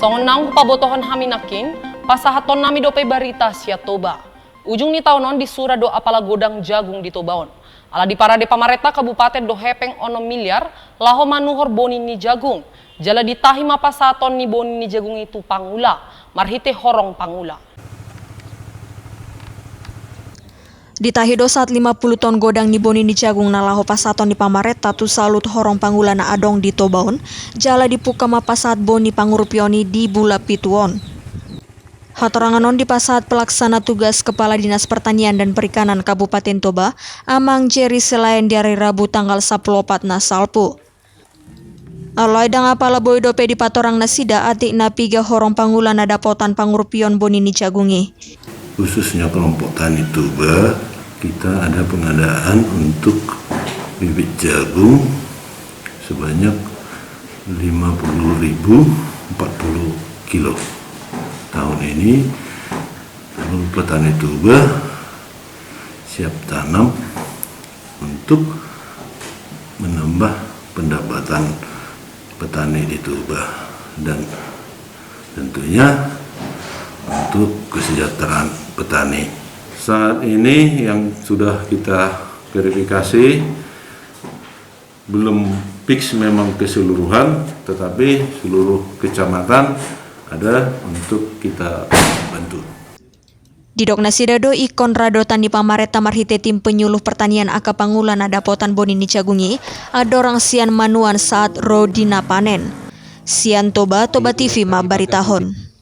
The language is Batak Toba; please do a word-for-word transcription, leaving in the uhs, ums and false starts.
Songon naung hupabotohon hami nangkin, pasahatonnami dope barita sian Toba. Ujung ni taon on disura do apala godang jagung di Toba on. Ala diparade pamarenta kabupaten do hepeng onom miliar laho manuhor boni ni jagung. Jala ditahi ma pasahaton ni boni ni jagung i tu pangula marhite horong pangula. Ditahi do sahat lima pulu ton godang ni boni ni jagung na laho pasahaton ni pamarenta tu saluhut horong pangula na adong di Toba on, jala dipungka ma pasahat boni pangurupion i di bulan pitu on. Hatorangan on dipasahat pelaksana tugas Kepala Dinas Pertanian dan Perikanan Kabupaten Toba, Amang Jerry Silaen, di ari Rabu tanggal sampulu opat na salpu. Alai ndang apala boi dope dipatorang nasida atik na piga horong pangula na dapotan pangurupion boni ni jagung i. Khususnya kelompok tani Toba, kita ada pengadaan untuk bibit jagung sebanyak lima puluh ribu empat puluh kilo. Tahun ini seluruh petani Toba siap tanam untuk menambah pendapatan petani di Toba dan tentunya untuk kesejahteraan petani. Saat ini yang sudah kita verifikasi belum fix memang keseluruhan, tetapi seluruh kecamatan ada untuk kita bantu. Didok nasida do ingkon radotan ni pamarenta marhite tim penyuluh pertanian angka pangula na dapotan boni ni jagung i andorang sian manuan saat ro di na panen. Sian Toba, Toba T V mambaritahon.